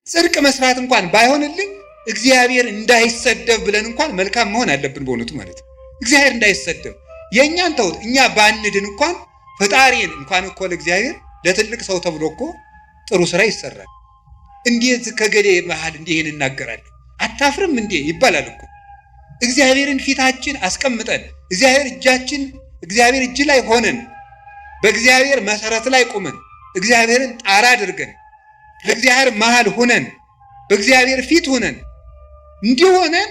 ጽድቅ መስራት እንኳን ባይሆንልን እግዚአብሔር እንዳይሰደብ ብለን እንኳን መልካም መሆን አለብን። በእውነቱ ማለት ነው። እግዚአብሔር እንዳይሰደብ የእኛን ተውት፣ እኛ ባንድን እንኳን ፈጣሪን እንኳን እኮ ለእግዚአብሔር ለትልቅ ሰው ተብሎ እኮ ጥሩ ስራ ይሰራል። እንዴት ከገሌ መሃል እንዲህ ይሄን እናገራለሁ አታፍርም እንዴ ይባላል እኮ። እግዚአብሔርን ፊታችን አስቀምጠን እግዚአብሔር እጃችን እግዚአብሔር እጅ ላይ ሆነን በእግዚአብሔር መሰረት ላይ ቆመን እግዚአብሔርን ጣራ አድርገን በእግዚአብሔር መሃል ሆነን በእግዚአብሔር ፊት ሆነን እንዲሆነን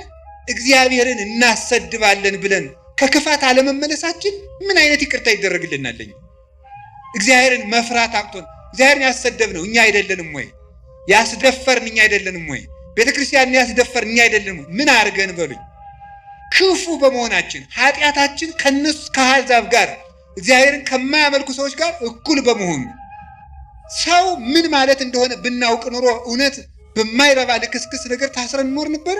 እግዚአብሔርን እናሰድባለን ብለን ከክፋት አለመመለሳችን ምን አይነት ይቅርታ ይደረግልናል? እግዚአብሔርን መፍራት አቅቶን እግዚአብሔርን ያሰደብነው እኛ አይደለንም ወይ? ያስደፈርን እኛ አይደለንም ወይ? ቤተ ክርስቲያንን ያስደፈርን እኛ አይደለንም ወይ? ምን አድርገን በሉኝ። ክፉ በመሆናችን ኃጢአታችን ከነሱ ከአሕዛብ ጋር እግዚአብሔርን ከማያመልኩ ሰዎች ጋር እኩል በመሆኑ ሰው ምን ማለት እንደሆነ ብናውቅ ኑሮ እውነት በማይረባ ልክስክስ ነገር ታስረን እንኖር ነበረ?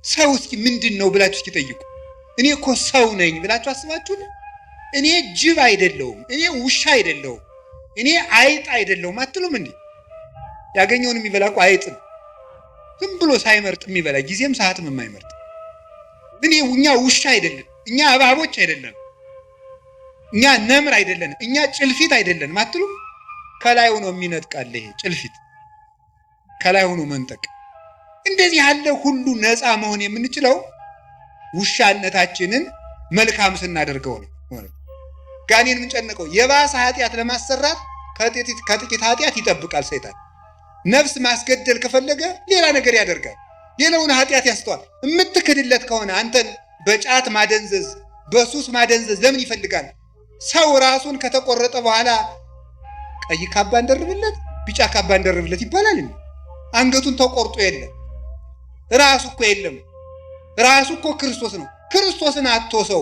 ሰው እስኪ ምንድን ነው ብላችሁ እስኪ ጠይቁ። እኔ እኮ ሰው ነኝ ብላችሁ አስባችሁ? እኔ ጅብ አይደለሁም፣ እኔ ውሻ አይደለሁም፣ እኔ አይጥ አይደለሁም አትሉም እንዴ? ያገኘውን የሚበላ እኮ አይጥ ነው። ዝም ብሎ ሳይመርጥ የሚበላ፣ ጊዜም ሰዓትም የማይመርጥ። እኛ ውሻ አይደለም፣ እኛ እባቦች አይደለም፣ እኛ ነምር አይደለንም፣ እኛ ጭልፊት አይደለንም አትሉም? ከላይ ሆኖ የሚነጥቃል። ይሄ ጭልፊት ከላይ ሆኖ መንጠቅ። እንደዚህ ያለ ሁሉ ነፃ መሆን የምንችለው ውሻነታችንን መልካም ስናደርገው ነው። ጋኔን ምን ጨነቀው? የባሰ ኃጢአት ለማሰራት ከጥቂት ኃጢአት ይጠብቃል ሰይጣን። ነፍስ ማስገደል ከፈለገ ሌላ ነገር ያደርጋል። ሌላውን ኃጢአት ያስተዋል። የምትክድለት ከሆነ አንተን በጫት ማደንዘዝ፣ በሱስ ማደንዘዝ ለምን ይፈልጋል? ሰው ራሱን ከተቆረጠ በኋላ ቀይ ካባ እንደርብለት፣ ቢጫ ካባ እንደርብለት ይባላል። አንገቱን ተቆርጦ የለም፣ ራሱ እኮ የለም። ራሱ እኮ ክርስቶስ ነው። ክርስቶስን አጥቶ ሰው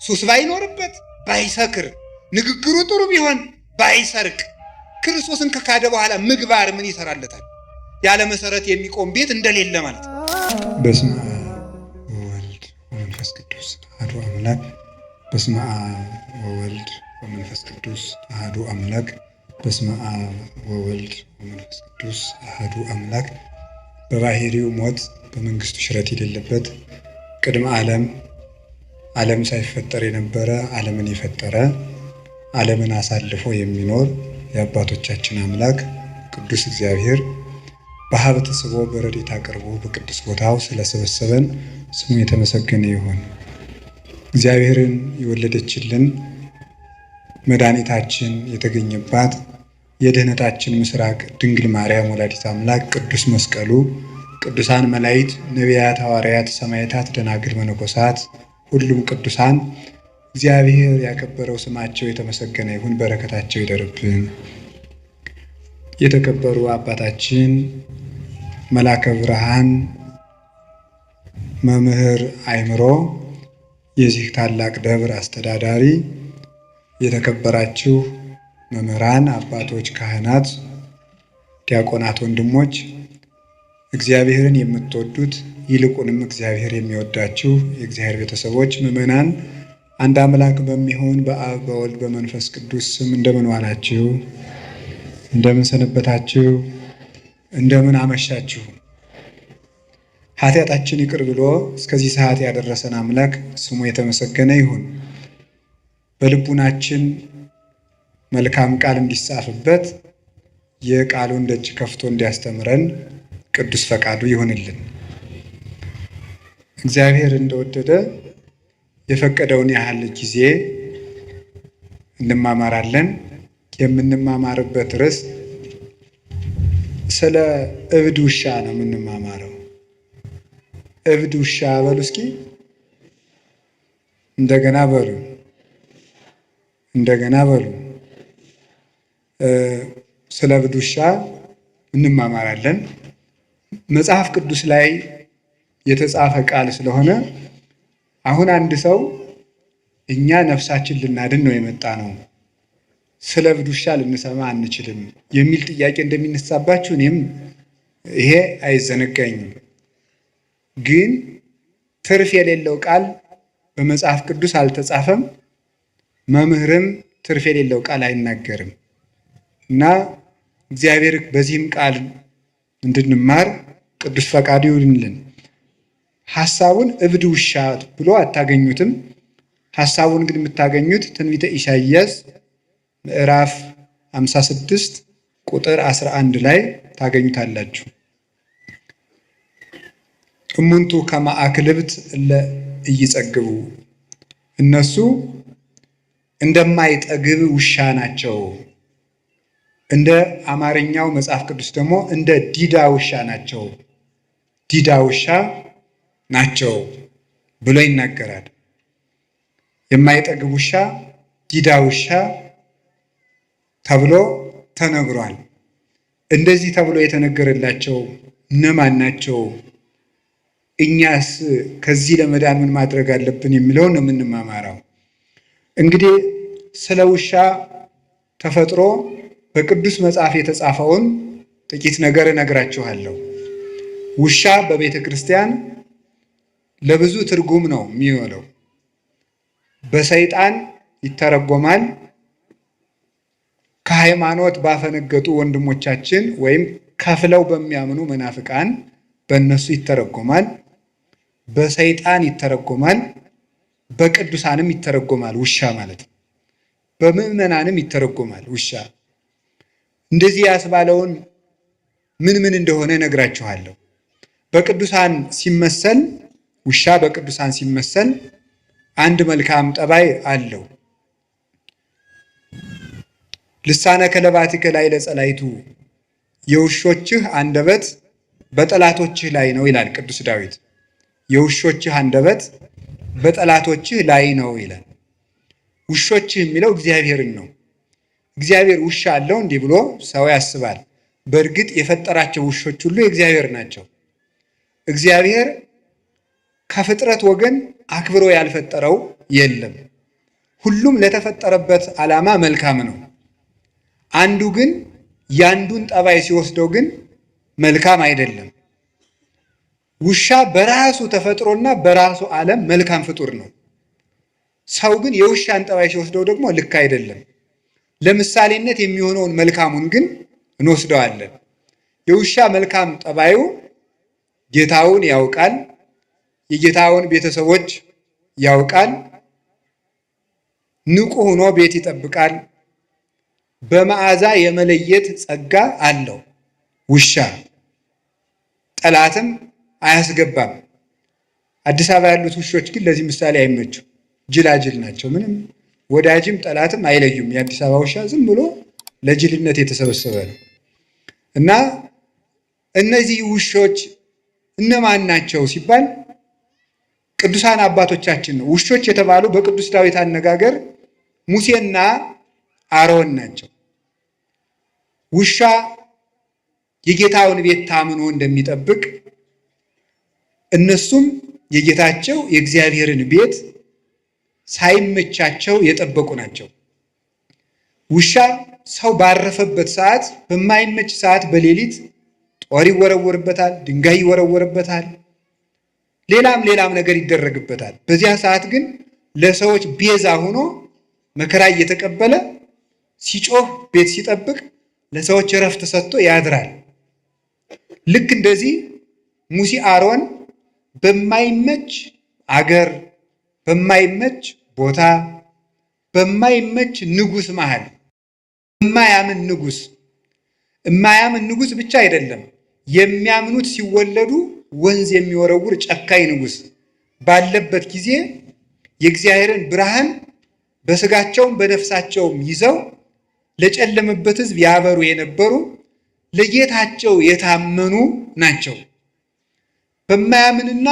ሱስ ባይኖርበት፣ ባይሰክር፣ ንግግሩ ጥሩ ቢሆን፣ ባይሰርቅ፣ ክርስቶስን ከካደ በኋላ ምግባር ምን ይሰራለታል? ያለ መሰረት የሚቆም ቤት እንደሌለ ማለት ነው። በስመ አብ ወወልድ ወመንፈስ ቅዱስ አሐዱ አምላክ። በስመ አብ ወወልድ ወመንፈስ ቅዱስ አሐዱ አምላክ። በስመ አብ ወወልድ ወመንፈስ ቅዱስ አሐዱ አምላክ። በባህሪው ሞት በመንግስቱ ሽረት የሌለበት፣ ቅድመ ዓለም ዓለም ሳይፈጠር የነበረ፣ ዓለምን የፈጠረ፣ ዓለምን አሳልፎ የሚኖር የአባቶቻችን አምላክ ቅዱስ እግዚአብሔር በሀብት ስቦ በረድኤት አቅርቦ በቅዱስ ቦታው ስለሰበሰበን ስሙ የተመሰገነ ይሁን። እግዚአብሔርን የወለደችልን መድኃኒታችን የተገኘባት የድኅነታችን ምስራቅ ድንግል ማርያም ወላዲት አምላክ፣ ቅዱስ መስቀሉ፣ ቅዱሳን መላእክት፣ ነቢያት፣ ሐዋርያት፣ ሰማዕታት፣ ደናግል፣ መነኮሳት፣ ሁሉም ቅዱሳን እግዚአብሔር ያከበረው ስማቸው የተመሰገነ ይሁን። በረከታቸው ይደርብን። የተከበሩ አባታችን መላከ ብርሃን መምህር አእምሮ፣ የዚህ ታላቅ ደብር አስተዳዳሪ፣ የተከበራችሁ መምህራን፣ አባቶች፣ ካህናት፣ ዲያቆናት፣ ወንድሞች፣ እግዚአብሔርን የምትወዱት ይልቁንም እግዚአብሔር የሚወዳችሁ የእግዚአብሔር ቤተሰቦች ምዕመናን፣ አንድ አምላክ በሚሆን በአብ በወልድ በመንፈስ ቅዱስ ስም እንደምን ዋላችሁ? እንደምን ሰነበታችሁ? እንደምን አመሻችሁ? ኃጢአታችን ይቅር ብሎ እስከዚህ ሰዓት ያደረሰን አምላክ ስሙ የተመሰገነ ይሁን። በልቡናችን መልካም ቃል እንዲጻፍበት የቃሉን ደጅ ከፍቶ እንዲያስተምረን ቅዱስ ፈቃዱ ይሁንልን። እግዚአብሔር እንደወደደ የፈቀደውን ያህል ጊዜ እንማማራለን። የምንማማርበት ርዕስ ስለ እብድ ውሻ ነው የምንማማረው። እብድ ውሻ በሉ እስኪ፣ እንደገና በሉ፣ እንደገና በሉ። ስለ እብድ ውሻ እንማማራለን። መጽሐፍ ቅዱስ ላይ የተጻፈ ቃል ስለሆነ አሁን አንድ ሰው እኛ ነፍሳችን ልናድን ነው የመጣ ነው፣ ስለ እብድ ውሻ ልንሰማ አንችልም የሚል ጥያቄ እንደሚነሳባችሁ እኔም ይሄ አይዘነጋኝም። ግን ትርፍ የሌለው ቃል በመጽሐፍ ቅዱስ አልተጻፈም። መምህርም ትርፍ የሌለው ቃል አይናገርም እና እግዚአብሔር በዚህም ቃል እንድንማር ቅዱስ ፈቃዱ ይሁንልን። ሐሳቡን እብድ ውሻ ብሎ አታገኙትም። ሐሳቡን ግን የምታገኙት ትንቢተ ኢሳይያስ ምዕራፍ 56 ቁጥር 11 ላይ ታገኙታላችሁ። እሙንቱ ከመ አክልብት እለ ኢይጸግቡ፣ እነሱ እንደማይጠግብ ውሻ ናቸው። እንደ አማርኛው መጽሐፍ ቅዱስ ደግሞ እንደ ዲዳ ውሻ ናቸው፣ ዲዳ ውሻ ናቸው ብሎ ይናገራል። የማይጠግብ ውሻ፣ ዲዳ ውሻ ተብሎ ተነግሯል። እንደዚህ ተብሎ የተነገረላቸው እነማን ናቸው? እኛስ ከዚህ ለመዳን ምን ማድረግ አለብን የሚለውን ነው የምንማማረው። እንግዲህ ስለ ውሻ ተፈጥሮ በቅዱስ መጽሐፍ የተጻፈውን ጥቂት ነገር እነግራችኋለሁ። ውሻ በቤተ ክርስቲያን ለብዙ ትርጉም ነው የሚውለው። በሰይጣን ይተረጎማል። ከሃይማኖት ባፈነገጡ ወንድሞቻችን ወይም ከፍለው በሚያምኑ መናፍቃን በእነሱ ይተረጎማል። በሰይጣን ይተረጎማል። በቅዱሳንም ይተረጎማል ውሻ ማለት ነው። በምዕመናንም ይተረጎማል ውሻ። እንደዚህ ያስባለውን ምን ምን እንደሆነ እነግራችኋለሁ። በቅዱሳን ሲመሰል ውሻ በቅዱሳን ሲመሰል አንድ መልካም ጠባይ አለው። ልሳነ ከለባቲከ ላይ ለጸላይቱ፣ የውሾችህ አንደበት በጠላቶችህ ላይ ነው ይላል ቅዱስ ዳዊት። የውሾችህ አንደበት በጠላቶችህ ላይ ነው ይላል። ውሾችህ የሚለው እግዚአብሔርን ነው። እግዚአብሔር ውሻ አለው እንዲህ ብሎ ሰው ያስባል። በእርግጥ የፈጠራቸው ውሾች ሁሉ የእግዚአብሔር ናቸው። እግዚአብሔር ከፍጥረት ወገን አክብሮ ያልፈጠረው የለም። ሁሉም ለተፈጠረበት ዓላማ መልካም ነው። አንዱ ግን ያንዱን ጠባይ ሲወስደው ግን መልካም አይደለም። ውሻ በራሱ ተፈጥሮና በራሱ ዓለም መልካም ፍጡር ነው። ሰው ግን የውሻን ጠባይ ሲወስደው ደግሞ ልክ አይደለም። ለምሳሌነት የሚሆነውን መልካሙን ግን እንወስደዋለን። የውሻ መልካም ጠባዩ ጌታውን ያውቃል፣ የጌታውን ቤተሰቦች ያውቃል፣ ንቁ ሆኖ ቤት ይጠብቃል። በመዓዛ የመለየት ጸጋ አለው ውሻ። ጠላትም አያስገባም። አዲስ አበባ ያሉት ውሾች ግን ለዚህ ምሳሌ አይመቹም። ጅላጅል ናቸው። ምንም ወዳጅም ጠላትም አይለዩም። የአዲስ አበባ ውሻ ዝም ብሎ ለጅልነት የተሰበሰበ ነው። እና እነዚህ ውሾች እነማን ናቸው ሲባል ቅዱሳን አባቶቻችን ነው። ውሾች የተባሉ በቅዱስ ዳዊት አነጋገር ሙሴና አሮን ናቸው። ውሻ የጌታውን ቤት ታምኖ እንደሚጠብቅ እነሱም የጌታቸው የእግዚአብሔርን ቤት ሳይመቻቸው የጠበቁ ናቸው። ውሻ ሰው ባረፈበት ሰዓት፣ በማይመች ሰዓት በሌሊት ጦር ይወረወርበታል፣ ድንጋይ ይወረወርበታል፣ ሌላም ሌላም ነገር ይደረግበታል። በዚያ ሰዓት ግን ለሰዎች ቤዛ ሆኖ መከራ እየተቀበለ ሲጮህ ቤት ሲጠብቅ ለሰዎች እረፍት ሰጥቶ ያድራል። ልክ እንደዚህ ሙሴ አሮን በማይመች አገር፣ በማይመች ቦታ፣ በማይመች ንጉስ መሃል፣ በማያምን ንጉስ፣ የማያምን ንጉስ ብቻ አይደለም፣ የሚያምኑት ሲወለዱ ወንዝ የሚወረውር ጨካኝ ንጉስ ባለበት ጊዜ የእግዚአብሔርን ብርሃን በስጋቸውም በነፍሳቸውም ይዘው ለጨለመበት ሕዝብ ያበሩ የነበሩ ለጌታቸው የታመኑ ናቸው። በማያምንና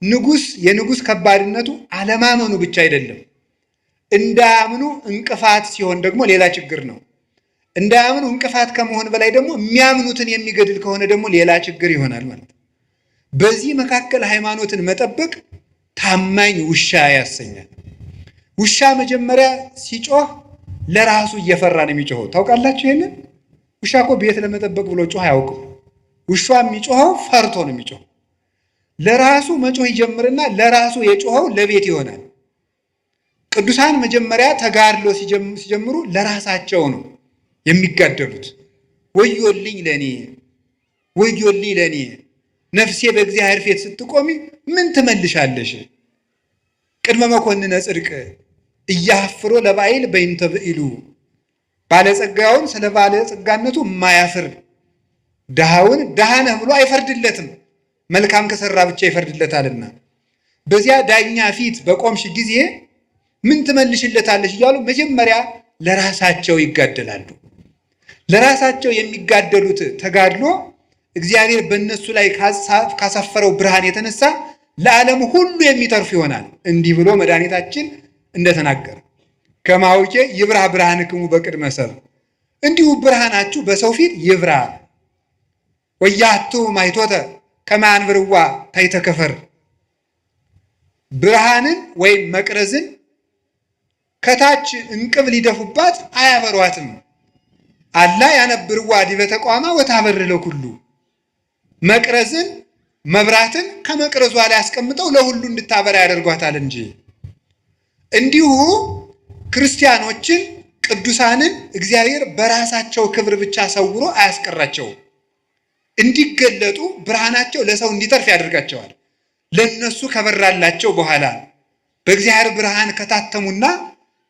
ንጉስ፣ የንጉስ ከባድነቱ አለማመኑ ብቻ አይደለም፣ እንዳያምኑ እንቅፋት ሲሆን ደግሞ ሌላ ችግር ነው። እንዳያምኑ እንቅፋት ከመሆን በላይ ደግሞ የሚያምኑትን የሚገድል ከሆነ ደግሞ ሌላ ችግር ይሆናል ማለት ነው። በዚህ መካከል ሃይማኖትን መጠበቅ ታማኝ ውሻ ያሰኛል። ውሻ መጀመሪያ ሲጮህ ለራሱ እየፈራ ነው የሚጮኸው። ታውቃላችሁ ይሄንን? ውሻ እኮ ቤት ለመጠበቅ ብሎ ጮህ አያውቅም። ውሻ የሚጮኸው ፈርቶ ነው የሚጮኸው። ለራሱ መጮህ ይጀምርና ለራሱ የጮኸው ለቤት ይሆናል። ቅዱሳን መጀመሪያ ተጋድሎ ሲጀምሩ ለራሳቸው ነው የሚጋደሉት። ወዮልኝ ለእኔ፣ ወዮልኝ ለእኔ ነፍሴ በእግዚአብሔር ፊት ስትቆሚ ምን ትመልሻለሽ? ቅድመ መኮንነ ጽድቅ እያፍሮ ለባይል በይንተ ብኢሉ ባለጸጋውን ስለ ባለጸጋነቱ የማያፍር ድሃውን ድሃ ነህ ብሎ አይፈርድለትም። መልካም ከሰራ ብቻ ይፈርድለታልና በዚያ ዳኛ ፊት በቆምሽ ጊዜ ምን ትመልሽለታለሽ እያሉ መጀመሪያ ለራሳቸው ይጋደላሉ። ለራሳቸው የሚጋደሉት ተጋድሎ እግዚአብሔር በእነሱ ላይ ካሰፈረው ብርሃን የተነሳ ለዓለም ሁሉ የሚተርፍ ይሆናል። እንዲህ ብሎ መድኃኒታችን እንደተናገረ ከማውቄ ይብራ ብርሃንክሙ በቅድመ ሰብእ፣ እንዲሁ ብርሃናችሁ በሰው ፊት ይብራ። ወያቱ ማይቶተ ከመ አንብርዋ ታሕተ ከፈር፣ ብርሃንን ወይም መቅረዝን ከታች እንቅብ ሊደፉባት አያበሯትም። አላ ያነብርዋ ዲበ ተቋማ ወታበር ለኩሉ፣ መቅረዝን መብራትን ከመቅረዟ ላይ አስቀምጠው ለሁሉ እንድታበራ ያደርጓታል እንጂ። እንዲሁ ክርስቲያኖችን ቅዱሳንን እግዚአብሔር በራሳቸው ክብር ብቻ ሰውሮ አያስቀራቸውም። እንዲገለጡ ብርሃናቸው ለሰው እንዲተርፍ ያደርጋቸዋል። ለነሱ ከበራላቸው በኋላ በእግዚአብሔር ብርሃን ከታተሙና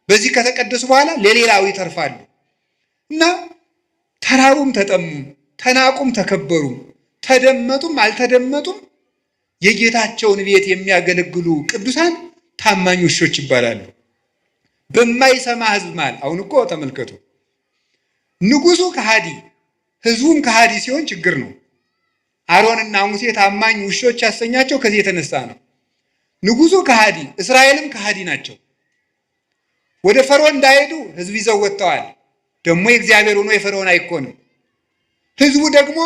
በዚህ ከተቀደሱ በኋላ ለሌላው ይተርፋሉ። እና ተራቡም ተጠሙም፣ ተናቁም ተከበሩም፣ ተደመጡም አልተደመጡም የጌታቸውን ቤት የሚያገለግሉ ቅዱሳን ታማኝ ውሾች ይባላሉ። በማይሰማ ሕዝብ መሃል አሁን እኮ ተመልከቱ፣ ንጉሱ ከሃዲ ሕዝቡም ከሃዲ ሲሆን ችግር ነው። አሮንና ሙሴ ታማኝ ውሾች ያሰኛቸው ከዚህ የተነሳ ነው። ንጉሱ ከሃዲ፣ እስራኤልም ከሃዲ ናቸው። ወደ ፈርዖን እንዳይሄዱ ሕዝብ ይዘው ወጥተዋል። ደግሞ የእግዚአብሔር ሆኖ የፈርዖን አይኮንም። ሕዝቡ ደግሞ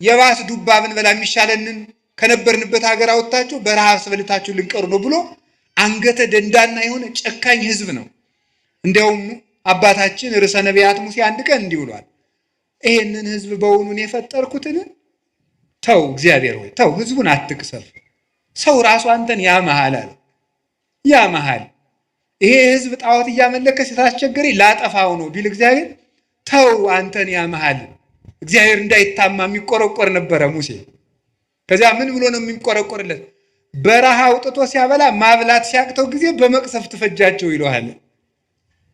የባስ ዱባ ብንበላ የሚሻለንን ከነበርንበት ሀገር አወጥታችሁ በረሃብ አስበልታችሁ ልንቀሩ ነው ብሎ አንገተ ደንዳና የሆነ ጨካኝ ሕዝብ ነው። እንዲያውም አባታችን ርዕሰ ነቢያት ሙሴ አንድ ቀን እንዲህ ብሏል። ይሄንን ሕዝብ በውኑን የፈጠርኩትን? ተው እግዚአብሔር ሆይ ተው፣ ሕዝቡን አትቅሰፍ። ሰው ራሱ አንተን ያመሃል አለ ያመሃል። ይሄ ሕዝብ ጣዖት እያመለከ ስላስቸገረኝ ላጠፋው ነው ቢል እግዚአብሔር ተው አንተን ያመሃል። እግዚአብሔር እንዳይታማ የሚቆረቆር ነበረ ሙሴ። ከዚያ ምን ብሎ ነው የሚቆረቆርለት? በረሃ አውጥቶ ሲያበላ ማብላት ሲያቅተው ጊዜ በመቅሰፍ ትፈጃቸው ይለዋል።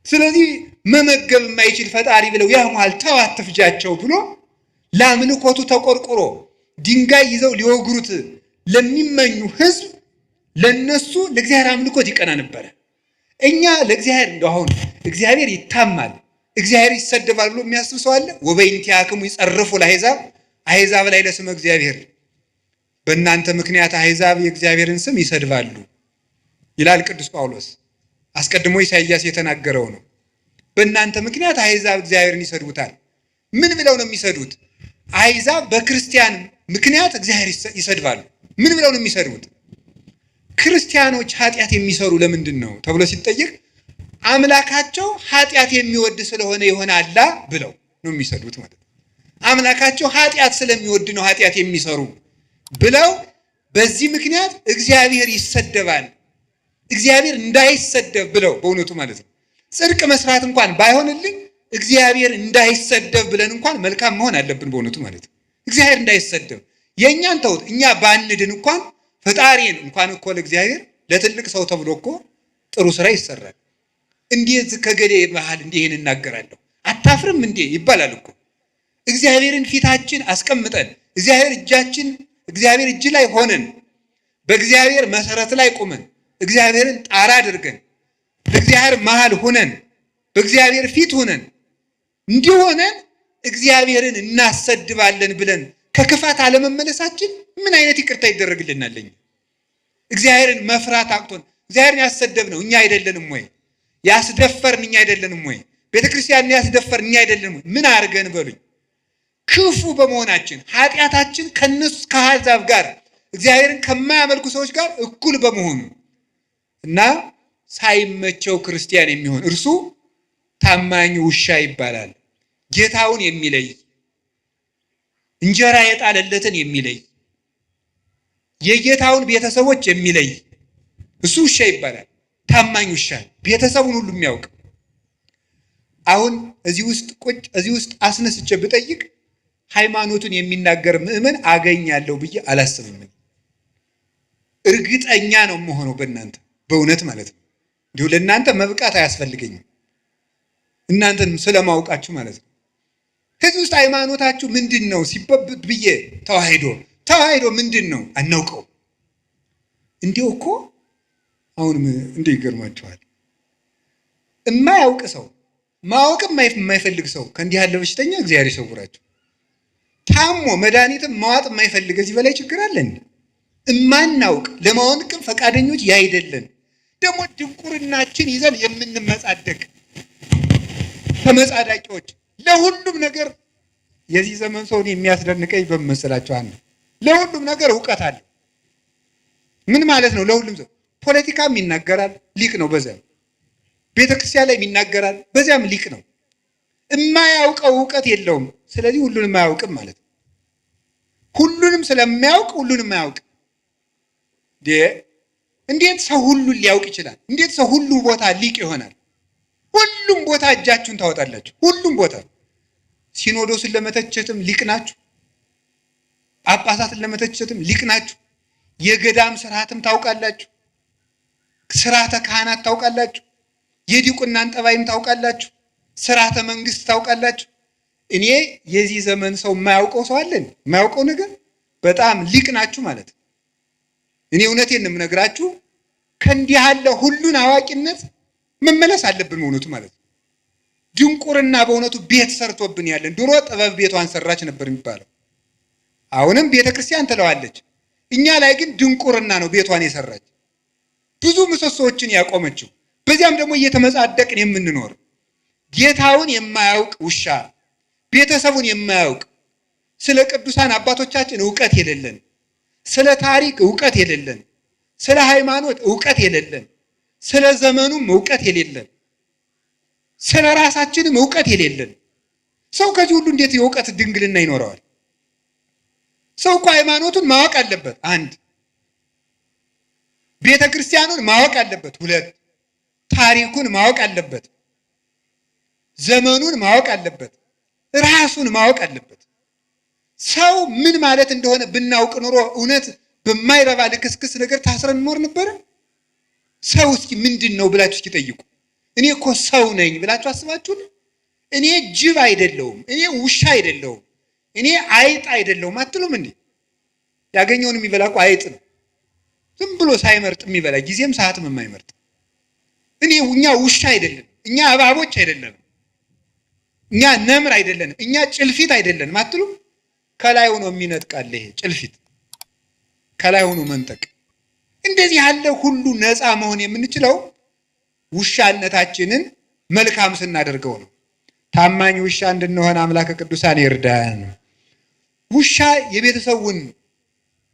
ስለዚህ መመገብ የማይችል ፈጣሪ ብለው ያሙሃል፣ ተው አትፍጃቸው ብሎ ለአምልኮቱ ተቆርቁሮ ድንጋይ ይዘው ሊወግሩት ለሚመኙ ሕዝብ ለነሱ ለእግዚአብሔር አምልኮት ይቀና ነበረ። እኛ ለእግዚአብሔር እንደው አሁን እግዚአብሔር ይታማል እግዚአብሔር ይሰደባል ብሎ የሚያስብ ሰው አለ? ወበይንቲአክሙ ይጸርፉ ለአሕዛብ፣ አሕዛብ ላይ ለስመ እግዚአብሔር፣ በእናንተ ምክንያት አሕዛብ የእግዚአብሔርን ስም ይሰድባሉ ይላል ቅዱስ ጳውሎስ። አስቀድሞ ኢሳይያስ የተናገረው ነው። በእናንተ ምክንያት አሕዛብ እግዚአብሔርን ይሰድቡታል። ምን ብለው ነው የሚሰድቡት? አሕዛብ በክርስቲያን ምክንያት እግዚአብሔር ይሰድባሉ። ምን ብለው ነው የሚሰድቡት? ክርስቲያኖች ኃጢአት የሚሰሩ ለምንድን ነው ተብሎ ሲጠየቅ አምላካቸው ኃጢአት የሚወድ ስለሆነ ይሆናላ ብለው ነው የሚሰድቡት ማለት ነው። አምላካቸው ኃጢአት ስለሚወድ ነው ኃጢአት የሚሰሩ ብለው በዚህ ምክንያት እግዚአብሔር ይሰደባል። እግዚአብሔር እንዳይሰደብ ብለው በእውነቱ ማለት ነው። ጽድቅ መስራት እንኳን ባይሆንልኝ እግዚአብሔር እንዳይሰደብ ብለን እንኳን መልካም መሆን አለብን። በእውነቱ ማለት ነው። እግዚአብሔር እንዳይሰደብ የእኛን ተውት፣ እኛ ባንድን እንኳን ፈጣሪን እንኳን እኮ ለእግዚአብሔር ለትልቅ ሰው ተብሎ እኮ ጥሩ ስራ ይሰራል። እንዴት ከገሌ መሃል እንዲህ ይሄን እናገራለሁ አታፍርም እንዴ ይባላል እኮ። እግዚአብሔርን ፊታችን አስቀምጠን እግዚአብሔር እጃችን እግዚአብሔር እጅ ላይ ሆነን በእግዚአብሔር መሰረት ላይ ቆመን እግዚአብሔርን ጣራ አድርገን በእግዚአብሔር መሃል ሆነን በእግዚአብሔር ፊት ሆነን እንዲህ ሆነን እግዚአብሔርን እናሰድባለን ብለን ከክፋት አለመመለሳችን ምን አይነት ይቅርታ ይደረግልናል? እግዚአብሔርን መፍራት አቅቶን እግዚአብሔርን ያሰደብነው እኛ አይደለንም ወይ? ያስደፈርን እኛ አይደለንም ወይ? ቤተክርስቲያንን ያስደፈርን እኛ አይደለንም ወይ? ምን አድርገን በሉኝ። ክፉ በመሆናችን ኃጢአታችን ከነሱ ከአሕዛብ ጋር እግዚአብሔርን ከማያመልኩ ሰዎች ጋር እኩል በመሆኑ እና ሳይመቸው ክርስቲያን የሚሆን እርሱ ታማኝ ውሻ ይባላል። ጌታውን የሚለይ እንጀራ የጣለለትን የሚለይ የጌታውን ቤተሰቦች የሚለይ እሱ ውሻ ይባላል። ታማኝ ውሻ ቤተሰቡን ሁሉ የሚያውቅ። አሁን እዚህ ውስጥ ቁጭ እዚህ ውስጥ አስነስቼ ብጠይቅ ሃይማኖቱን የሚናገር ምእመን አገኛለሁ ብዬ አላስብም። እርግጠኛ ነው የምሆነው በእናንተ በእውነት ማለት ነው። እንዲሁ ለእናንተ መብቃት አያስፈልገኝም፣ እናንተን ስለማውቃችሁ ማለት ነው። ከዚህ ውስጥ ሃይማኖታችሁ ምንድን ነው ሲበብት ብዬ ተዋሂዶ ተዋሂዶ ምንድን ነው አናውቀው። እንዲሁ እኮ አሁንም እንዲህ ይገርማችኋል። የማያውቅ ሰው ማወቅም የማይፈልግ ሰው ከእንዲህ ያለ በሽተኛ እግዚአብሔር ይሰውራቸው። ታሞ መድኃኒትም ማዋጥ የማይፈልግ እዚህ በላይ ችግር አለን? እማናውቅ ለማወቅም ፈቃደኞች ያይደለን ደግሞ ድንቁርናችን ይዘን የምንመጻደቅ ተመጻዳቂዎች ለሁሉም ነገር። የዚህ ዘመን ሰውን የሚያስደንቀኝ በመሰላቸው አንድ ለሁሉም ነገር እውቀት አለው። ምን ማለት ነው? ለሁሉም ሰው ፖለቲካም ይናገራል፣ ሊቅ ነው። በዚያም ቤተክርስቲያን ላይ ይናገራል፣ በዚያም ሊቅ ነው። የማያውቀው እውቀት የለውም። ስለዚህ ሁሉንም አያውቅም ማለት ነው። ሁሉንም ስለሚያውቅ ሁሉንም አያውቅ። እንዴት ሰው ሁሉን ሊያውቅ ይችላል? እንዴት ሰው ሁሉ ቦታ ሊቅ ይሆናል? ሁሉም ቦታ እጃችሁን ታወጣላችሁ። ሁሉም ቦታ ሲኖዶስን ለመተቸትም ሊቅ ናችሁ። ጳጳሳትን ለመተቸትም ሊቅ ናችሁ። የገዳም ስርዓትም ታውቃላችሁ። ስርዓተ ካህናት ታውቃላችሁ። የዲቁናን ጠባይም ታውቃላችሁ። ስርዓተ መንግስት ታውቃላችሁ። እኔ የዚህ ዘመን ሰው የማያውቀው ሰው አለን? የማያውቀው ነገር በጣም ሊቅ ናችሁ ማለት ነው። እኔ እውነቴን ነው የምነግራችሁ። ከእንዲህ ያለ ሁሉን አዋቂነት መመለስ አለብን በእውነቱ ማለት ነው። ድንቁርና በእውነቱ ቤት ሰርቶብን ያለን። ድሮ ጥበብ ቤቷን ሰራች ነበር የሚባለው። አሁንም ቤተ ክርስቲያን ትለዋለች። እኛ ላይ ግን ድንቁርና ነው ቤቷን የሰራች፣ ብዙ ምሰሶዎችን ያቆመችው። በዚያም ደግሞ እየተመጻደቅን የምንኖር ጌታውን የማያውቅ ውሻ፣ ቤተሰቡን የማያውቅ፣ ስለ ቅዱሳን አባቶቻችን እውቀት የሌለን፣ ስለ ታሪክ እውቀት የሌለን፣ ስለ ሃይማኖት እውቀት የሌለን፣ ስለ ዘመኑም እውቀት የሌለን፣ ስለ ራሳችንም እውቀት የሌለን ሰው ከዚህ ሁሉ እንዴት የእውቀት ድንግልና ይኖረዋል? ሰው እኮ ሃይማኖቱን ማወቅ አለበት። አንድ ቤተ ክርስቲያኑን ማወቅ አለበት። ሁለት ታሪኩን ማወቅ አለበት። ዘመኑን ማወቅ አለበት። ራሱን ማወቅ አለበት። ሰው ምን ማለት እንደሆነ ብናውቅ ኑሮ እውነት በማይረባ ልክስክስ ነገር ታስረን እንኖር ነበረ? ሰው እስኪ ምንድን ነው ብላችሁ እስኪ ጠይቁ። እኔ እኮ ሰው ነኝ ብላችሁ አስባችሁ? እኔ ጅብ አይደለሁም፣ እኔ ውሻ አይደለሁም፣ እኔ አይጥ አይደለሁም አትሉም እንዴ? ያገኘውን የሚበላ እኮ አይጥ ነው። ዝም ብሎ ሳይመርጥ የሚበላ፣ ጊዜም ሰዓትም የማይመርጥ። እኛ ውሻ አይደለንም፣ እኛ እባቦች አይደለንም፣ እኛ ነምር አይደለንም፣ እኛ ጭልፊት አይደለንም አትሉም? ከላይ ሆኖ የሚነጥቃል ይሄ ጭልፊት፣ ከላይ ሆኖ መንጠቅ። እንደዚህ ያለ ሁሉ ነፃ መሆን የምንችለው ውሻነታችንን መልካም ስናደርገው ነው። ታማኝ ውሻ እንድንሆን አምላከ ቅዱሳን ይርዳን። ውሻ የቤተሰቡን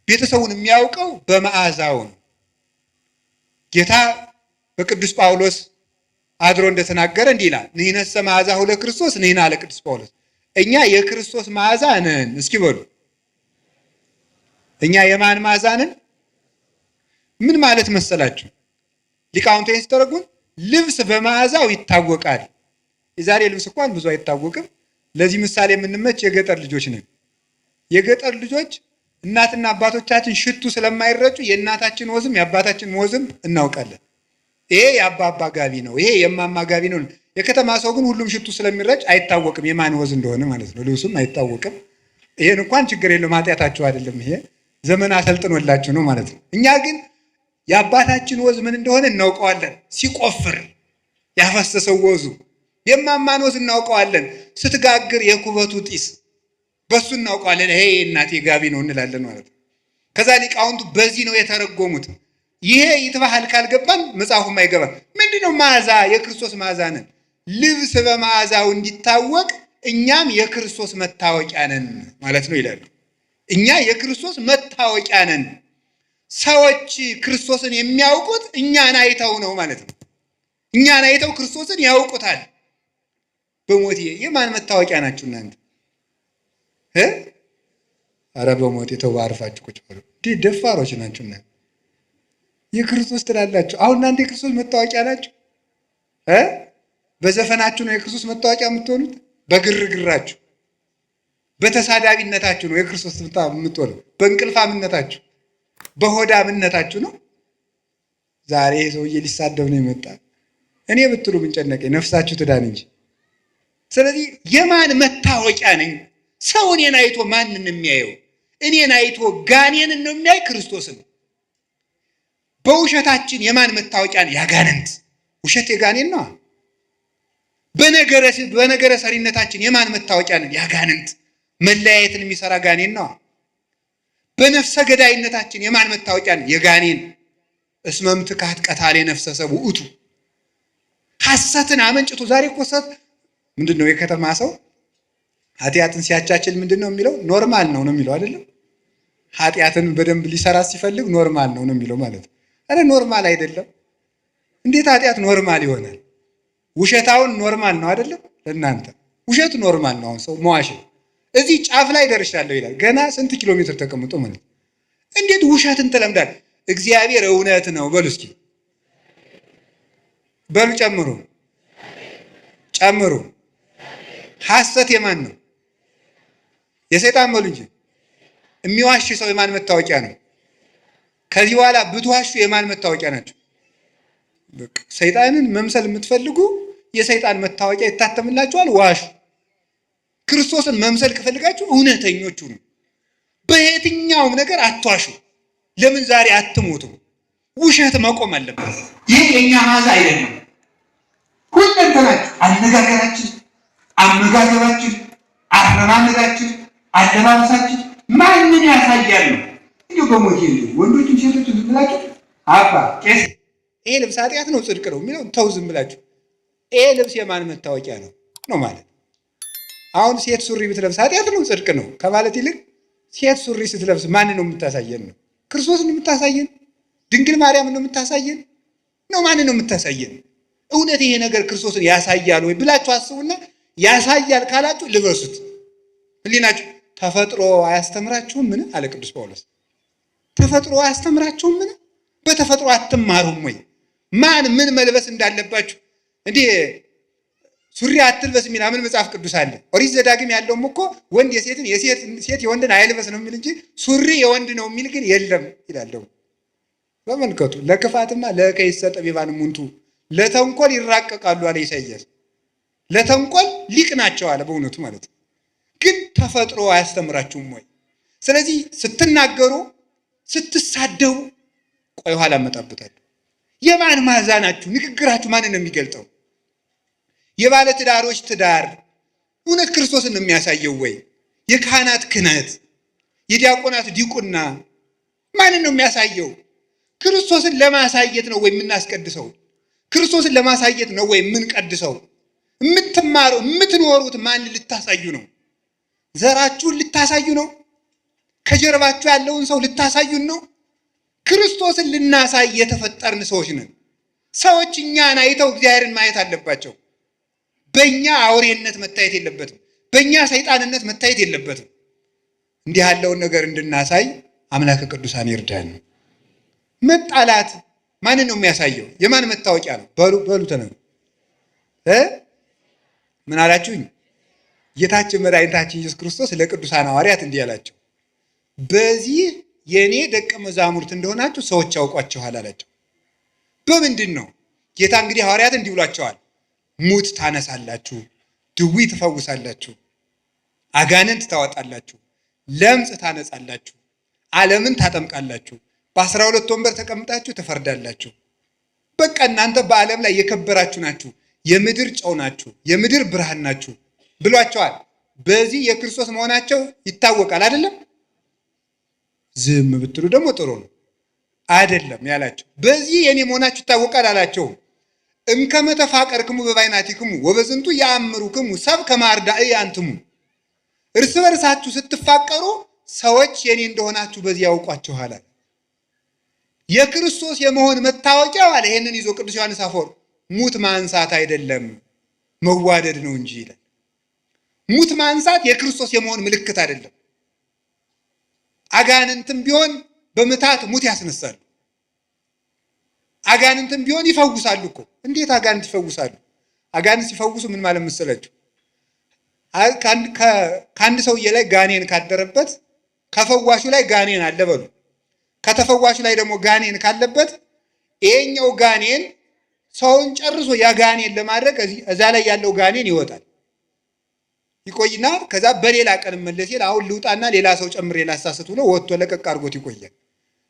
ቤተሰቡን የሚያውቀው በመዓዛው ነው። ጌታ በቅዱስ ጳውሎስ አድሮ እንደተናገረ እንዲህ ይላል፣ ንሕነሰ መዓዛሁ ለክርስቶስ ንሕና አለ ቅዱስ ጳውሎስ። እኛ የክርስቶስ መዓዛ ነን። እስኪ በሉ እኛ የማን መዓዛ ነን? ምን ማለት መሰላችሁ? ሊቃውንቱ ሲተረጉም ልብስ በመዓዛው ይታወቃል። የዛሬ ልብስ እንኳን ብዙ አይታወቅም። ለዚህ ምሳሌ የምንመች የገጠር ልጆች ነን። የገጠር ልጆች እናትና አባቶቻችን ሽቱ ስለማይረጩ የእናታችን ወዝም የአባታችን ወዝም እናውቃለን። ይሄ የአባባ ጋቢ ነው፣ ይሄ የማማ ጋቢ ነው። የከተማ ሰው ግን ሁሉም ሽቱ ስለሚረጭ አይታወቅም የማን ወዝ እንደሆነ ማለት ነው። ልብሱም አይታወቅም። ይሄን እንኳን ችግር የለውም፣ ኃጢአታችሁ አይደለም። ይሄ ዘመን አሰልጥኖላችሁ ነው ማለት ነው። እኛ ግን የአባታችን ወዝ ምን እንደሆነ እናውቀዋለን። ሲቆፍር ያፈሰሰው ወዙ፣ የማማን ወዝ እናውቀዋለን። ስትጋግር የኩበቱ ጢስ በሱ እናውቀዋለን። ይሄ እናቴ ጋቢ ነው እንላለን ማለት ነው። ከዛ ሊቃውንቱ በዚህ ነው የተረጎሙት። ይሄ ይትባህል ካልገባን መጽሐፉም አይገባም። ምንድነው መዓዛ? የክርስቶስ መዓዛ ነን። ልብስ በመዓዛው እንዲታወቅ እኛም የክርስቶስ መታወቂያ ነን ማለት ነው ይላሉ። እኛ የክርስቶስ መታወቂያ ነን። ሰዎች ክርስቶስን የሚያውቁት እኛን አይተው ነው ማለት ነው። እኛን አይተው ክርስቶስን ያውቁታል። በሞቴ የማን መታወቂያ ናችሁ እናንተ? ኧረ በሞቴ ተው፣ አርፋችሁ ቁጭ በሉ። እንዲህ ደፋሮች ናችሁ እናንተ። የክርስቶስ ትላላችሁ። አሁን እናንተ የክርስቶስ መታወቂያ ናችሁ። በዘፈናችሁ ነው የክርስቶስ መታወቂያ የምትሆኑት፣ በግርግራችሁ። በተሳዳቢነታችሁ ነው የክርስቶስ የምትሆነው? በእንቅልፋምነታችሁ፣ በሆዳምነታችሁ ነው። ዛሬ ሰውዬ ሊሳደብ ነው የመጣ። እኔ ብትሉ ምን ጨነቀኝ? ነፍሳችሁ ትዳን እንጂ። ስለዚህ የማን መታወቂያ ነኝ? ሰው እኔን አይቶ ማንን የሚያየው? እኔን አይቶ ጋኔንን ነው የሚያይ? ክርስቶስን። በውሸታችን የማን መታወቂያ ነው? ያጋንንት። ውሸት የጋኔን ነው። በነገረ ሰሪነታችን የማን መታወቂያ ነን? ያጋንንት። መለያየትን የሚሰራ ጋኔን ነው። በነፍሰ ገዳይነታችን የማን መታወቂያ ነን? የጋኔን። እስመ ምትካት ቀታሌ ነፍሰ ሰብ ውእቱ። ሐሰትን አመንጭቶ ዛሬ እኮ ምንድን ነው የከተማ ሰው ኃጢአትን ሲያቻችል ምንድን ነው የሚለው? normal ነው ነው የሚለው አይደለም። ኃጢአትን በደንብ ሊሰራ ሲፈልግ normal ነው ነው የሚለው ማለት ነው። አረ normal አይደለም። እንዴት ኃጢአት normal ይሆናል? ውሸታውን normal ነው አይደለም? ለእናንተ ውሸት normal ነው። አሁን ሰው መዋሸት እዚህ ጫፍ ላይ ደርሻለሁ ይላል። ገና ስንት ኪሎ ሜትር ተቀምጦ ማለት እንዴት ውሸትን ትለምዳል? እግዚአብሔር እውነት ነው በሉ እስኪ በሉ፣ ጨምሩ ጨምሩ። ሐሰት የማን ነው? የሰይጣን በሉ እንጂ። የሚዋሽ ሰው የማን መታወቂያ ነው? ከዚህ በኋላ ብትዋሹ የማን መታወቂያ ናቸው? ሰይጣንን መምሰል የምትፈልጉ የሰይጣን መታወቂያ ይታተምላችኋል፣ ዋሹ። ክርስቶስን መምሰል ከፈልጋችሁ እውነተኞቹ ነው። በየትኛውም ነገር አትዋሹ። ለምን ዛሬ አትሞቱም? ውሸት መቆም አለበት። ይህ የእኛ መዓዛ አይደለም። ሁለንተናችን፣ አነጋገራችን፣ አመጋገባችን፣ አረማመዳችን፣ አለባበሳችን ማንን ያሳያል ነው? እንዲሁ በሞት ወንዶችም ሴቶችም ዝም ብላችሁ አባ ቄስ ይሄ ልብስ ኃጢአት ነው ጽድቅ ነው የሚለው ተው፣ ዝም ብላችሁ ይሄ ልብስ የማን መታወቂያ ነው ነው ማለት። አሁን ሴት ሱሪ ብትለብስ ኃጢአት ነው ጽድቅ ነው ከማለት ይልቅ ሴት ሱሪ ስትለብስ ማንን ነው የምታሳየን ነው? ክርስቶስን ነው የምታሳየን? ድንግል ማርያምን ነው የምታሳየን ነው? ማንን ነው የምታሳየን? እውነት ይሄ ነገር ክርስቶስን ያሳያል ወይ ብላችሁ አስቡና፣ ያሳያል ካላችሁ ልበሱት። ህሊናችሁ ተፈጥሮ አያስተምራችሁም? ምን አለ ቅዱስ ጳውሎስ? ተፈጥሮ አያስተምራችሁም? ምን በተፈጥሮ አትማሩም ወይ? ማን ምን መልበስ እንዳለባችሁ እንዴ ሱሪ አትልበስ የሚል ምን መጽሐፍ ቅዱስ አለ? ኦሪት ዘዳግም ያለውም እኮ ወንድ የሴትን ሴት የወንድን አይልበስ ነው የሚል እንጂ ሱሪ የወንድ ነው የሚል ግን የለም ይላል። በመልከቱ ለክፋትማ ለከይሰ ጠቢባን ሙንቱ ለተንኮል ይራቀቃሉ አለ ኢሳይያስ። ለተንኮል ሊቅ ናቸው አለ። በእውነቱ ማለት ነው። ግን ተፈጥሮ አያስተምራችሁም ወይ? ስለዚህ ስትናገሩ፣ ስትሳደቡ፣ ቆይ ኋላ እመጣበታለሁ። የማን መዓዛ ናችሁ? ንግግራችሁ ማንን ነው የሚገልጠው? የባለ ትዳሮች ትዳር እውነት ክርስቶስን ነው የሚያሳየው ወይ? የካህናት ክህነት፣ የዲያቆናት ዲቁና ማንን ነው የሚያሳየው? ክርስቶስን ለማሳየት ነው ወይ የምናስቀድሰው? ክርስቶስን ለማሳየት ነው ወይ የምንቀድሰው? የምትማሩ የምትኖሩት ማን ልታሳዩ ነው? ዘራችሁን ልታሳዩ ነው? ከጀርባችሁ ያለውን ሰው ልታሳዩን ነው? ክርስቶስን ልናሳይ የተፈጠርን ሰዎች ነን። ሰዎች እኛን አይተው እግዚአብሔርን ማየት አለባቸው። በእኛ አውሬነት መታየት የለበትም። በእኛ ሰይጣንነት መታየት የለበትም። እንዲህ ያለውን ነገር እንድናሳይ አምላከ ቅዱሳን ይርዳን። መጣላት ማንን ነው የሚያሳየው? የማን መታወቂያ ነው? በሉ በሉ ተነግሩ ምን አላችሁኝ? ጌታችን መድኃኒታችን ኢየሱስ ክርስቶስ ለቅዱሳን ሐዋርያት እንዲህ አላቸው፣ በዚህ የእኔ ደቀ መዛሙርት እንደሆናችሁ ሰዎች ያውቋችኋል አላቸው። በምንድን ነው? ጌታ እንግዲህ ሐዋርያት እንዲህ ብሏቸዋል፣ ሙት ታነሳላችሁ፣ ድዊ ትፈውሳላችሁ፣ አጋንንት ታወጣላችሁ፣ ለምጽ ታነጻላችሁ፣ ዓለምን ታጠምቃላችሁ፣ በ12 ወንበር ተቀምጣችሁ ትፈርዳላችሁ። በቃ እናንተ በዓለም ላይ የከበራችሁ ናችሁ፣ የምድር ጨው ናችሁ፣ የምድር ብርሃን ናችሁ ብሏቸዋል። በዚህ የክርስቶስ መሆናቸው ይታወቃል። አይደለም? ዝም ብትሉ ደግሞ ጥሩ ነው። አይደለም ያላቸው በዚህ የኔ መሆናችሁ ይታወቃል አላቸውም። እምከመ ተፋቀርክሙ በባይናቲክሙ ወበዝንቱ ያአምሩክሙ ሰብ ከመ አርዳእየ አንትሙ። እርስ በርሳችሁ ስትፋቀሩ ሰዎች የኔ እንደሆናችሁ በዚህ ያውቋችኋል። የክርስቶስ የመሆን መታወቂያው አለ። ይሄንን ይዞ ቅዱስ ዮሐንስ አፈወርቅ ሙት ማንሳት አይደለም መዋደድ ነው እንጂ ይላል። ሙት ማንሳት የክርስቶስ የመሆን ምልክት አይደለም። አጋንንትም ቢሆን በምታት ሙት ያስነሳሉ። አጋንንትም ቢሆን ይፈውሳሉ እኮ። እንዴት አጋንንት ይፈውሳሉ? አጋንንት ሲፈውሱ ምን ማለት መሰላችሁ? ከአንድ ሰውዬ ላይ ጋኔን ካደረበት ከፈዋሹ ላይ ጋኔን አለ በሉ። ከተፈዋሹ ላይ ደግሞ ጋኔን ካለበት ይሄኛው ጋኔን ሰውን ጨርሶ ያ ጋኔን ለማድረግ እዛ ላይ ያለው ጋኔን ይወጣል። ይቆይና ከዛ በሌላ ቀን መለስ ይል አሁን ልውጣና ሌላ ሰው ጨምሬ ላሳስት ብሎ ወጥቶ ለቀቅ አድርጎት ይቆያል።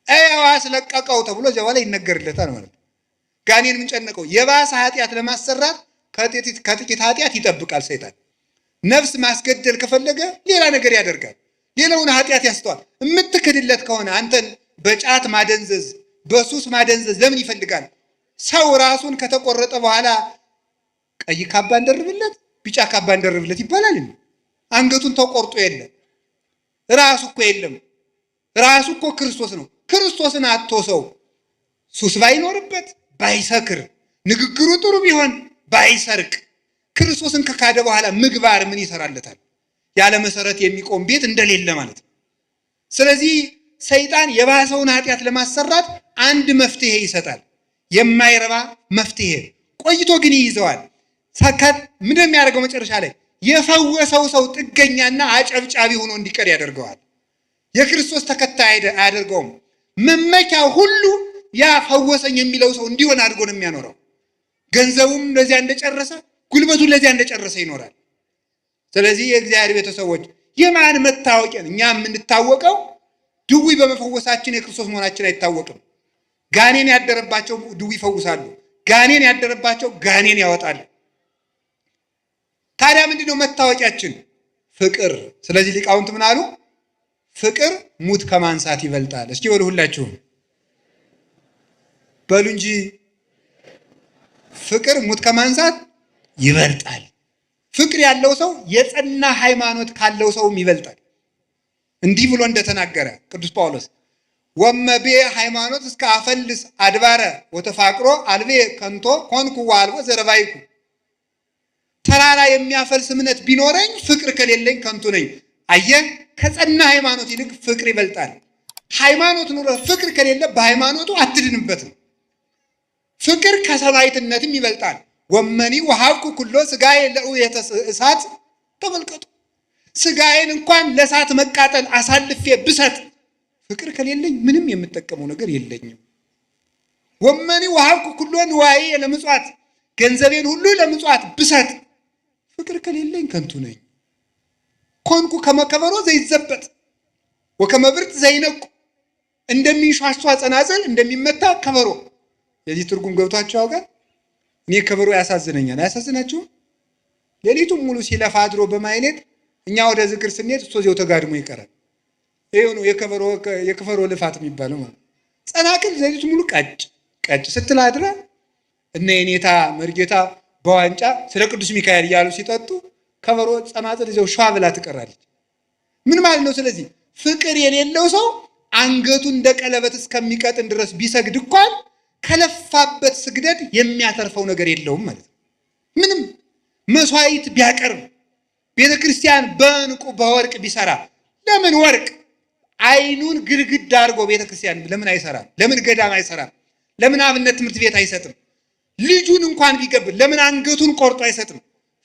ያው አስለቀቀው ተብሎ እዚያ በኋላ ይነገርለታል ማለት ነው። ጋኔን ምን ጨነቀው? የባሰ ኃጢአት ለማሰራት ከጥቂት ኃጢአት ይጠብቃል ሰይጣን። ነፍስ ማስገደል ከፈለገ ሌላ ነገር ያደርጋል። ሌላውን ኃጢአት ያስተዋል። የምትክድለት ከሆነ አንተን በጫት ማደንዘዝ፣ በሱስ ማደንዘዝ ለምን ይፈልጋል? ሰው ራሱን ከተቆረጠ በኋላ ቀይ ካባ እንደርብለት፣ ቢጫ ካባ እንደርብለት ይባላል። አንገቱን ተቆርጦ የለም ራሱ እኮ የለም። ራሱ እኮ ክርስቶስ ነው። ክርስቶስን አጥቶ ሰው ሱስ ባይኖርበት ባይሰክር፣ ንግግሩ ጥሩ ቢሆን ባይሰርቅ፣ ክርስቶስን ከካደ በኋላ ምግባር ምን ይሰራለታል? ያለ መሰረት የሚቆም ቤት እንደሌለ ማለት ነው። ስለዚህ ሰይጣን የባሰውን ኃጢአት ለማሰራት አንድ መፍትሄ ይሰጣል። የማይረባ መፍትሄ ቆይቶ ግን ይይዘዋል። ሰከት ምንድን የሚያደርገው መጨረሻ ላይ የፈወሰው ሰው ጥገኛና አጨብጫቢ ሆኖ እንዲቀር ያደርገዋል። የክርስቶስ ተከታይ አያደርገውም። መመኪያ ሁሉ ያ ፈወሰኝ የሚለው ሰው እንዲሆን አድርጎ ነው የሚያኖረው። ገንዘቡም ለዚያ እንደጨረሰ፣ ጉልበቱን ለዚያ እንደጨረሰ ይኖራል። ስለዚህ የእግዚአብሔር ቤተሰቦች የማን መታወቂያ? እኛ የምንታወቀው ድውይ በመፈወሳችን የክርስቶስ መሆናችን አይታወቅም። ጋኔን ያደረባቸው ድውይ ይፈውሳሉ። ጋኔን ያደረባቸው ጋኔን ያወጣሉ። ታዲያ ምንድን ነው መታወቂያችን? ፍቅር። ስለዚህ ሊቃውንት ምን አሉ? ፍቅር ሙት ከማንሳት ይበልጣል። እስኪ በሉ ሁላችሁም በሉ እንጂ ፍቅር ሙት ከማንሳት ይበልጣል። ፍቅር ያለው ሰው የጸና ሃይማኖት ካለው ሰውም ይበልጣል። እንዲህ ብሎ እንደተናገረ ቅዱስ ጳውሎስ ወመቤ ሃይማኖት እስከ አፈልስ አድባረ ወተፋቅሮ አልቤ ከንቶ ኮንኩ ወአልቦ ዘረባይኩ። ተራራ የሚያፈልስ እምነት ቢኖረኝ ፍቅር ከሌለኝ ከንቱ ነኝ። አየህ፣ ከጸና ሃይማኖት ይልቅ ፍቅር ይበልጣል። ሃይማኖት ኑሮ ፍቅር ከሌለ በሃይማኖቱ አትድንበትም። ፍቅር ከሰማዕትነትም ይበልጣል። ወመኒ ወሀብኩ ኩሎ ስጋዬ ለእውየተ እሳት። ተመልከቱ፣ ስጋዬን እንኳን ለእሳት መቃጠል አሳልፌ ብሰጥ ፍቅር ከሌለኝ ምንም የምጠቀመው ነገር የለኝም። ወመኒ ወሀብኩ ኩሎ ንዋዬ ለምጽዋት፣ ገንዘቤን ሁሉ ለምጽዋት ብሰጥ ፍቅር ከሌለኝ ከንቱ ነኝ። ኮንኩ ከመከበሮ ዘይዘበጥ ወከመብርት ዘይነቁ፣ እንደሚንሿሿ ጸናጽል እንደሚመታ ከበሮ። የዚህ ትርጉም ገብቷቸው ያውቃል? እኔ ከበሮ ያሳዝነኛል። አያሳዝናችሁም? ሌሊቱን ሙሉ ሲለፋ አድሮ በማይሌት እኛ ወደ ዝክር ስንሄድ እሱ እዚያው ተጋድሞ ይቀራል። ይሄው ነው የከበሮ ልፋት የሚባለው ማለት። ጸናቅል ሌሊቱን ሙሉ ቀጭ ቀጭ ስትል አድራ እነ የኔታ መርጌታ በዋንጫ ስለ ቅዱስ ሚካኤል እያሉ ሲጠጡ ከበሮ ጸናጽል እዚያው ሸዋ ብላ ትቀራለች። ምን ማለት ነው? ስለዚህ ፍቅር የሌለው ሰው አንገቱ እንደ ቀለበት እስከሚቀጥን ድረስ ቢሰግድ እንኳን ከለፋበት ስግደት የሚያተርፈው ነገር የለውም ማለት ነው። ምንም መስዋዕት ቢያቀርብ ቤተ ክርስቲያን በዕንቁ በወርቅ ቢሰራ፣ ለምን ወርቅ አይኑን ግድግዳ አድርጎ ቤተ ክርስቲያን ለምን አይሰራም? ለምን ገዳም አይሰራም? ለምን አብነት ትምህርት ቤት አይሰጥም? ልጁን እንኳን ቢገብር ለምን አንገቱን ቆርጦ አይሰጥም?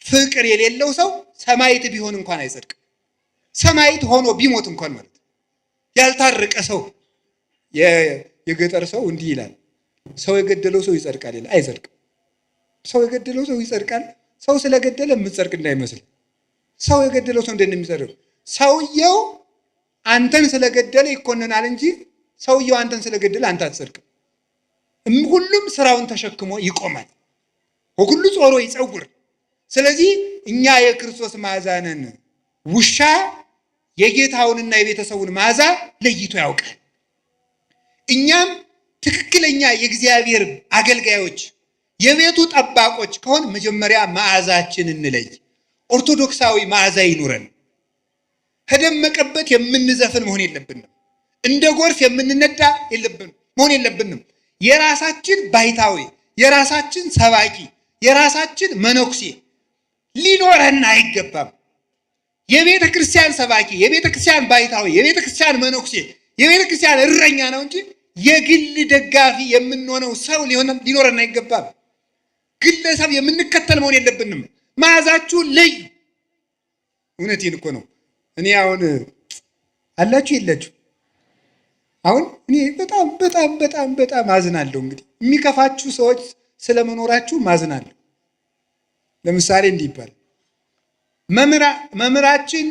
ፍቅር የሌለው ሰው ሰማዕት ቢሆን እንኳን አይጸድቅም። ሰማዕት ሆኖ ቢሞት እንኳን ማለት ያልታረቀ ሰው የገጠር ሰው እንዲህ ይላል፣ ሰው የገደለው ሰው ይጸድቃል ይላል። አይጸድቅም። ሰው የገደለው ሰው ይጸድቃል። ሰው ስለገደለ የምትጸድቅ እንዳይመስል። ሰው የገደለው ሰው እንዴት ነው የሚጸድቀው? ሰውየው አንተን ስለገደለ ይኮነናል እንጂ ሰውየው አንተን ስለገደለ አንተ አትጸድቅም። ሁሉም ስራውን ተሸክሞ ይቆማል። ወኩሉ ጾሮ ይጸውር። ስለዚህ እኛ የክርስቶስ መዓዛ ነን። ውሻ የጌታውንና የቤተሰቡን መዓዛ ለይቶ ያውቃል። እኛም ትክክለኛ የእግዚአብሔር አገልጋዮች የቤቱ ጠባቆች ከሆን መጀመሪያ መዓዛችን እንለይ። ኦርቶዶክሳዊ መዓዛ ይኑረን። ከደመቀበት የምንዘፍን መሆን የለብንም። እንደ ጎርፍ የምንነዳ መሆን የለብንም። የራሳችን ባይታዊ፣ የራሳችን ሰባኪ፣ የራሳችን መነኩሴ ሊኖረን አይገባም። የቤተ ክርስቲያን ሰባኪ፣ የቤተ ክርስቲያን ባይታዊ፣ የቤተ ክርስቲያን መነኩሴ፣ የቤተ ክርስቲያን እረኛ ነው እንጂ የግል ደጋፊ የምንሆነው ሰው ሊኖረን አይገባም። ግለሰብ የምንከተል መሆን የለብንም። መዓዛችሁን ለዩ። እውነቴን እኮ ነው። እኔ አሁን አላችሁ የላችሁ? አሁን እኔ በጣም በጣም በጣም በጣም አዝናለሁ። እንግዲህ የሚከፋችሁ ሰዎች ስለመኖራችሁ ማዝናለሁ። ለምሳሌ እንዲህ ይባላል፣ መምህራችን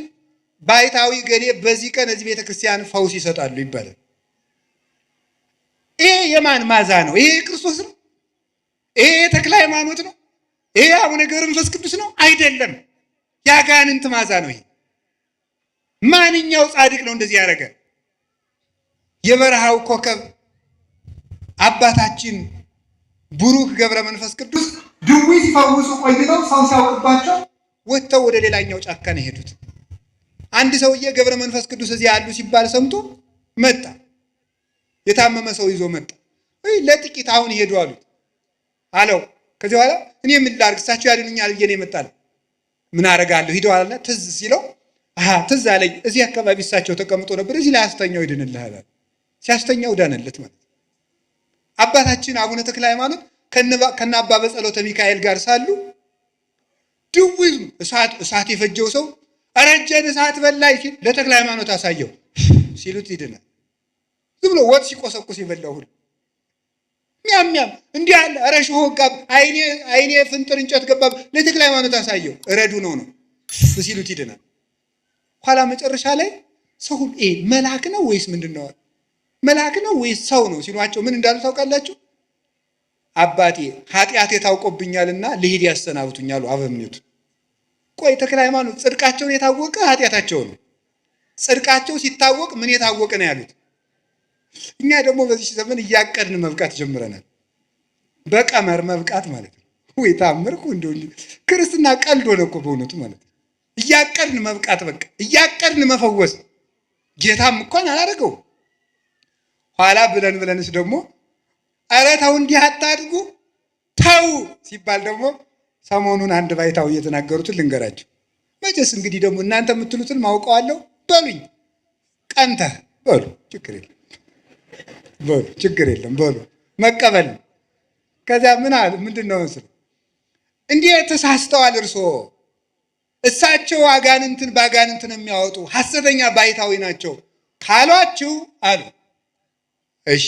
ባይታዊ ገሌ በዚህ ቀን እዚህ ቤተክርስቲያን ፈውስ ይሰጣሉ ይባላል። ይሄ የማን ማዛ ነው? ይሄ የክርስቶስ ነው? ይሄ የተክለ ሃይማኖት ነው? ይሄ አቡነ ገብረ መንፈስ ቅዱስ ነው? አይደለም። የአጋንንት ማዛ ነው። ይሄ ማንኛው ጻድቅ ነው እንደዚህ ያደረገ? የበረሃው ኮከብ አባታችን ቡሩክ ገብረ መንፈስ ቅዱስ ድዊ ሲፈውሱ ቆይተው ሰው ሲያውቅባቸው ወጥተው ወደ ሌላኛው ጫካ ነው የሄዱት። አንድ ሰውዬ ገብረ መንፈስ ቅዱስ እዚህ ያሉ ሲባል ሰምቶ መጣ። የታመመ ሰው ይዞ መጣ። ወይ ለጥቂት አሁን ይሄዱ አሉት አለው። ከዚህ በኋላ እኔ ምን ላድርግ እሳቸው ያድኑኛል ብዬ ነው የመጣል። ምን አደርጋለሁ ሂደዋልና ትዝ ሲለው አሃ ትዝ አለኝ፣ እዚህ አካባቢ እሳቸው ተቀምጦ ነበር፣ እዚህ ላይ አስተኛው ይድንልሃል። ሲያስተኛው ዳነለት ማለት። አባታችን አቡነ ተክለ ሃይማኖት ከነ አባ በጸሎተ ሚካኤል ጋር ሳሉ ድውይ እሳት የፈጀው ሰው ረጀን እሳት በላይ ሲል ለተክለ ሃይማኖት አሳየው ሲሉት ይድናል። ዝም ብሎ ወጥ ሲቆሰቁስ የበላው ሁሉ ሚያም ሚያም እንዲህ አለ። ኧረ ሽሆ ጋብ አይኔ ፍንጥር እንጨት ገባ ለተክለ ሃይማኖት አሳየው እረዱ ነው ነው ሲሉት ይድናል። ኋላ መጨረሻ ላይ ሰው ሁሉ መልአክ ነው ወይስ ምንድን ነው? መልአክ ነው ወይስ ሰው ነው ሲሏቸው ምን እንዳሉ ታውቃላችሁ? አባቴ ኃጢአቴ ታውቆብኛልና ልሂድ ያሰናብቱኛሉ አበምኔቱ። ቆይ ተክለ ሃይማኖት ጽድቃቸውን የታወቀ ኃጢአታቸው ነው። ጽድቃቸው ሲታወቅ ምን የታወቀ ነው ያሉት? እኛ ደግሞ በዚህ ዘመን እያቀድን መብቃት ጀምረናል። በቀመር መብቃት ማለት ነው። ወይ ታምር እኮ እንደው ክርስትና ቀልድ ሆነ እኮ በእውነቱ ማለት ነው። እያቀድን መብቃት፣ በቃ እያቀድን መፈወስ። ጌታም እንኳን አላደረገው። ኋላ ብለን ብለንስ ደግሞ ኧረ ተው እንዲህ አታድርጉ ተው ሲባል ደግሞ ሰሞኑን አንድ ባይታው እየተናገሩትን ልንገራቸው። መቼስ እንግዲህ ደግሞ እናንተ የምትሉትን ማውቀዋለሁ በሉኝ፣ ቀንተህ በሉ ችግር የለም በሉ ችግር የለም በሉ መቀበል። ከዚያ ምን አለ ምንድን ነው መሰለህ እንዲህ ተሳስተዋል እርስዎ፣ እሳቸው አጋንንትን በአጋንንትን የሚያወጡ ሐሰተኛ ባይታዊ ናቸው ካሏችሁ አሉ። እሺ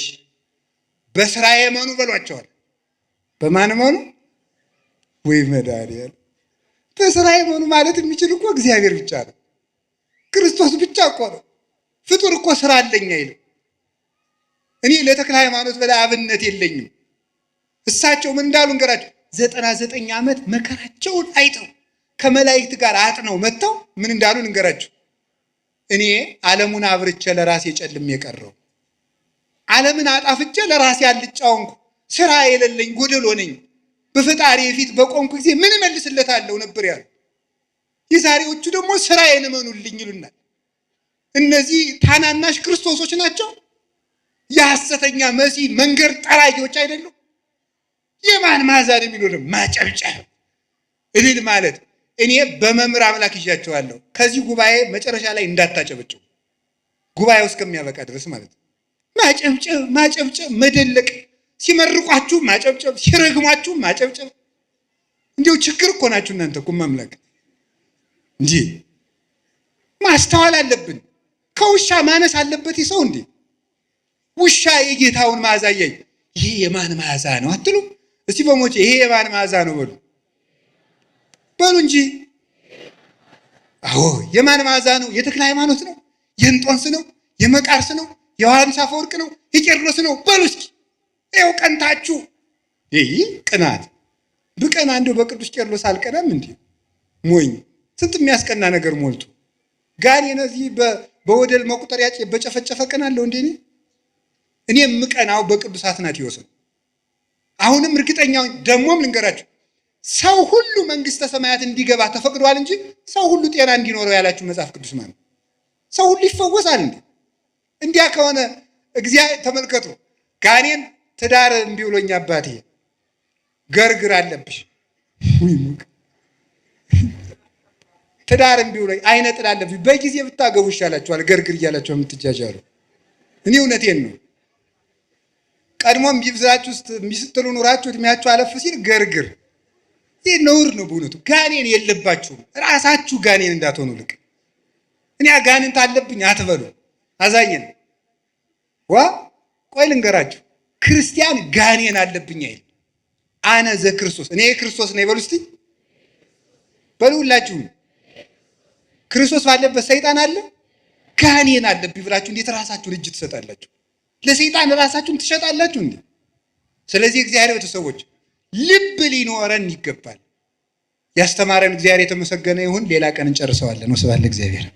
በስራዬ እመኑ በሏቸዋል። በማን እመኑ? ወይ መድኃኒዓለም በስራዬ እመኑ ማለት የሚችል እኮ እግዚአብሔር ብቻ ነው። ክርስቶስ ብቻ እኮ ነው። ፍጡር እኮ ስራ አለኝ አይልም። እኔ ለተክለ ሃይማኖት በላይ አብነት የለኝም። እሳቸው ምን እንዳሉ እንገራቸው። 99 ዓመት መከራቸውን አይተው ከመላእክት ጋር አጥነው መጥተው ምን እንዳሉ እንገራቸው። እኔ ዓለሙን አብርቼ ለራሴ ጨልም የቀረው ዓለምን አጣፍቼ ለራሴ አልጫውንኩ ስራ የሌለኝ ጎደሎ ነኝ። በፈጣሪ ፊት በቆምኩ ጊዜ ምን እመልስለታለሁ ነበር ያሉ። የዛሬዎቹ ደግሞ ስራዬን እመኑልኝ ይሉናል። እነዚህ ታናናሽ ክርስቶሶች ናቸው። የሐሰተኛ መሲህ መንገድ ጠራጊዎች አይደሉም። የማን ማዛን የሚሉ ማጨብጨብ እልል ማለት። እኔ በመምህር አምላክ ይዣቸዋለሁ። ከዚህ ጉባኤ መጨረሻ ላይ እንዳታጨበጭቡ፣ ጉባኤው እስከሚያበቃ ድረስ ማለት ነው። ማጨብጨብ ማጨብጨብ፣ መደለቅ፣ ሲመርቋችሁ ማጨብጨብ፣ ሲረግሟችሁ ማጨብጨብ። እንዲሁ ችግር እኮ ናችሁ እናንተ እኮ ማምላክ እንጂ ማስተዋል አለብን። ከውሻ ማነስ አለበት ሰው እንዴ? ውሻ የጌታውን መዓዛ እያየ ይሄ የማን መዓዛ ነው አትሉ? እስቲ በሞቼ ይሄ የማን መዓዛ ነው በሉ በሉ እንጂ። አዎ የማን መዓዛ ነው? የተክለ ሃይማኖት ነው? የእንጦንስ ነው? የመቃርስ ነው? የዮሐንስ አፈወርቅ ነው? የቄርሎስ ነው? በሉ እስኪ ይኸው ቀንታችሁ። ይህ ቅናት ብቀና እንደው በቅዱስ ቄርሎስ አልቀናም እንዴ? ሞኝ ስንት የሚያስቀና ነገር ሞልቶ ጋር የነዚህ በወደል መቁጠሪያ በጨፈጨፈ ቀናለሁ እንዴ? እኔ የምቀናው በቅዱስ አትናቴዎስ ነው። አሁንም እርግጠኛው ደግሞም ልንገራችሁ ሰው ሁሉ መንግስተ ሰማያት እንዲገባ ተፈቅዷል እንጂ ሰው ሁሉ ጤና እንዲኖረው ያላችሁ መጽሐፍ ቅዱስ ማለት ሰው ሁሉ ይፈወሳል እንዴ? እንዲያ ከሆነ እግዚአብሔር ተመልከቱ፣ ጋኔን ትዳር እምቢ ብሎኝ አባቴ ገርግር አለብሽ ትዳር እምቢ ብሎኝ አይነ ጥላ አለብሽ፣ በጊዜ ብታገቡ ይሻላችኋል ገርግር እያላችሁ የምትጃጃሉ። እኔ እውነቴን ነው። ቀድሞ እምቢ ብላችሁ እምቢ ስትሉ ኑራችሁ እድሜያችሁ አለፍ ሲል ገርግር ይህ ነውር ነው በእውነቱ። ጋኔን የለባችሁም። ራሳችሁ ጋኔን እንዳትሆኑ ልቅ እኔ አጋንንት አለብኝ አትበሉ። አዛኝን ዋ ቆይ ልንገራችሁ፣ ክርስቲያን ጋኔን አለብኝ አይል። አነ ዘክርስቶስ እኔ ክርስቶስ ነኝ በሉ እስቲ በሉ ሁላችሁም። ክርስቶስ ባለበት ሰይጣን አለ? ጋኔን አለብኝ ብላችሁ እንዴት ራሳችሁን እጅ ትሰጣላችሁ? ለሰይጣን ራሳችሁን ትሸጣላችሁ እንዴ? ስለዚህ እግዚአብሔር ቤተሰቦች ልብ ሊኖረን ይገባል። ያስተማረን እግዚአብሔር የተመሰገነ ይሁን። ሌላ ቀን እንጨርሰዋለን። ወስብሐት ለእግዚአብሔር።